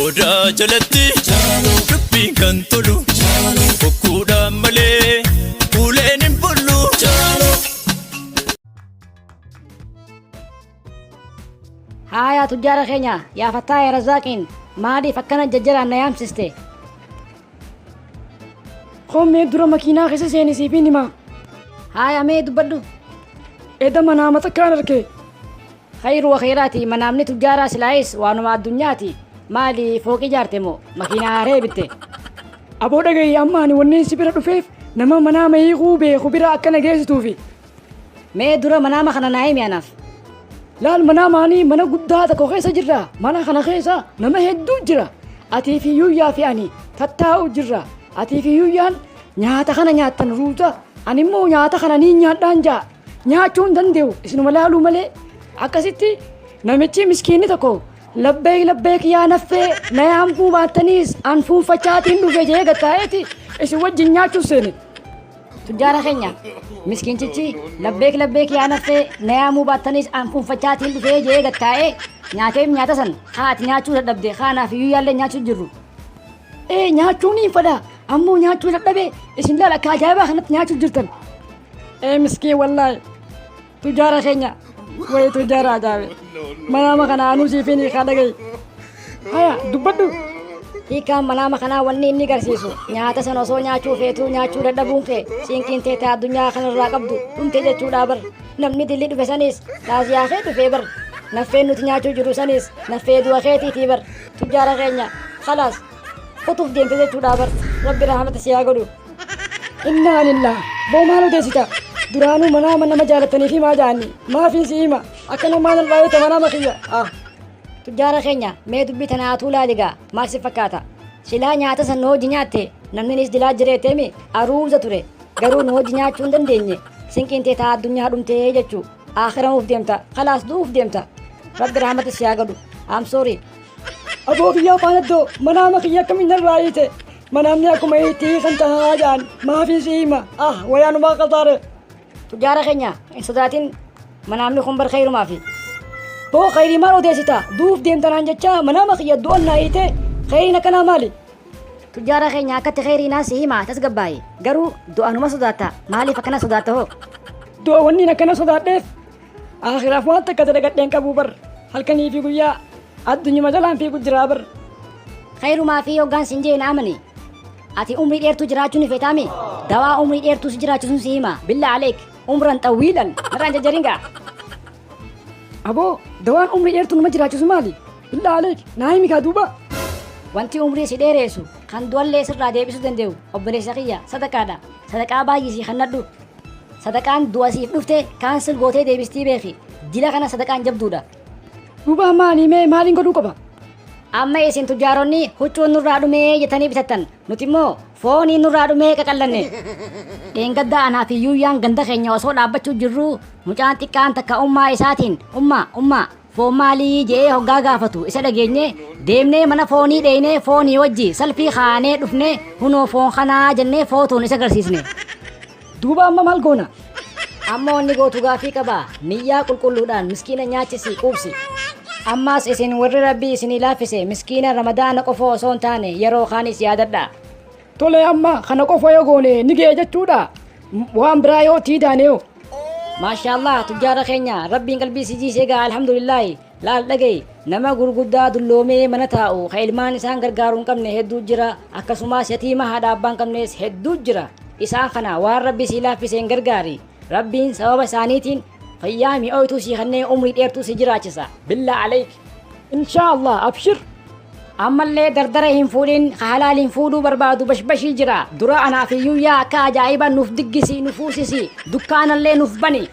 Odaa jalatti dubbiin kan tolu bokkuudhaan malee uleen hin bullu. Haayaa tujjaara keenya yaa Fattaaya Razaaqiin maaliif akkana jajjaraan na yaamsiste? Kommee dura makiinaa keessa seeni siifin hima. Haaya mee dubbadhu. Eda manaama takkaan arke. Khayru wa khayraati manaamni tujjaaraa silaayis waanuma addunyaati. Maali fooqii ijaarte moo makiinaa haaree bitte? Aboo dhagayi amma ani wanneen si bira dhufeef nama manaama hiikuu beeku bira akka na geessituufi. Mee dura manaama kana naa himi anaaf. Laal manaama ani mana guddaa tokko keessa jirra. Mana kana keessa nama hedduu jira. Atii fi Yuuyyaa fi ani tattaa'u jirra. Atii fi Yuuyyaan nyaata kana nyaattan ruuza. Ani immoo nyaata kana niin nyaadhaan ja'a. Nyaachuu hin danda'u isinuma laaluu malee. Akkasitti namichi miskiinni tokko labbeek labbeek yaa naffee na yaamuu baattaniis an fuunfachaatiin dhufe jee gattaa'eeti isin wajjin nyaachuuf seene. Tujjaara keenya miskiintichi labbeek labbeek yaa naffee na yaamuu baattaniis an fuunfachaatiin dhufee jee gattaa'ee nyaatee nyaata san haati nyaachuu dadhabde kaanaaf iyyuu yaallee nyaachuu jirru. Ee nyaachuu niin fedha ammoo nyaachuu dadhabee isin laal akka ajaa'ibaa kanatti nyaachuu jirtan. Ee miskiin wallaahi tujaara keenya wayi tujaara ajaa'ibe manaama kana anuu siifin hiikaa dhaga'i. Haya dubbadhu. Hiikaan manaama kanaa wanni inni garsiisu nyaata sana osoo nyaachuu feetuu nyaachuu dadhabuun kee cinqiin tee taa addunyaa kanarraa qabdu dhumte jechuudhaa bar. Namni dilli dhufe sanis taaziyaa kee dhufee bar. Naffeen nuti nyaachuu jiru sanis naffee du'a keetiitii bar. Tujjaara keenya khalaas kutuuf deemte jechuudhaa bar. Rabbi rahmata si haa godhu. Innaa lillah boo maal odeessita duraanuu manaama nama jaalattanii fi maa ja'anni maafiin si hima akkana maal irraa manaama kiyya ah. Tujjaara keenya mee dubbii tana atuu laali gaa maal si fakkaata? Silaa nyaata san nu hojii nyaatte namninis dilaa jireeteemi aruuza ture garuu nu hojii nyaachuu hin dandeenye sinqiin tee taa addunyaa dhumtee jechuu aakhiramuuf deemta khalaas du'uuf deemta rabbi rahmata si haa godhu I'm sorry. Aboo kiyyaa faanaddoo manaama kiyya akkamiin narraa hiite manaamni akkuma itti hiikan tahaa ja'an maafiin si hima ah wayaanumaa qaxaare. Tujjaara keenya hin sodaatin manaamni kun bar khayrumaa fi. Boo khayrii maal odeessita du'uuf deemtanaan jecha manaama kiyya du'an naa hiite khayriin akkanaa maali? Tujjaara keenya akkatti khayrii naan si hima tasgabbaa'i garuu du'anuma sodaatta maaliif akkana sodaatta hoo? Du'a wanniin akkana sodaadheef aakhiraaf waan takka dalagadheen qabu bar halkanii fi guyyaa addunyuma jalaan fiigu jiraa bar. Khayrumaa fi hoggaan sin jee na amani. Ati umrii dheertuu jiraachuu ni feetaami? Dawaa umrii dheertuu si jiraachisun si hima. Billaa aleek umran xawiilan narraan jajjarin gaa. Aboo dawaan umrii dheertuu nama jiraachisu maali? Billaa aleek naa himi kaa duuba. Wanti umrii si dheereessu kan du'allee sirraa deebisuu danda'u obboleessa kiyya sadaqaadha. Sadaqaa baay'isii kannadhu. Sadaqaan du'a siif dhufte cancel gootee deebistii beeki. Dila kana sadaqaan jabduudha. Duuba maali mee maaliin godhuu qaba? Amma isin tujjaaronni huccuun nurraa dhumee jettanii bitattan nuti immoo fooniin nurraa dhumee qaqallanne. Dheengaddaa anaa fi Yuuyyaan ganda keenya osoo dhaabbachuu jirruu mucaan xiqqaan takka ummaa isaatiin ummaa ummaa foon maalii je'ee hoggaa gaafatu isa dhageenye deemnee mana foonii dheeynee foonii wajji salfii kaanee dhufnee hunoo foon kanaa jennee footoon isa agarsiisne. Duuba amma maal goona? Amma wanni gootu gaafii qaba. Niyyaa qulqulluudhaan miskiina nyaachisi quubsi. Ammaas isin warri rabbii isinii laaffise miskiina ramadaana qofa osoo hin taane yeroo kaanis yaadadha. Tole amma kana qofa yoo goone ni ga'e jechuudha. Waan biraa yoo tiidaane yoo. Maashaallah tujjaara keenya rabbiin qalbii si jiisee gaa alhamdulillaahi laal dhaga'i nama gurguddaa dulloomee mana taa'u ka ilmaan isaan gargaaru hin qabne hedduu jira akkasumas yatiima haadha abbaa hin qabnes hedduu jira isaan kana waan rabbi sii laaffiseen gargaari rabbiin sababa isaaniitiin fayyaa mi'ooytuu sii kennee umrii dheertuu si jiraachisa billaa aleek. Inshaa Allah abshir. Ammallee dardara hin fuudhin ka halaaliin fuudhuu barbaadu bashbashii jira dura anaa fi Yuuyyaa akka ajaa'ibaa nuuf diggisi nu fuusisi dukkaanallee nuuf bani.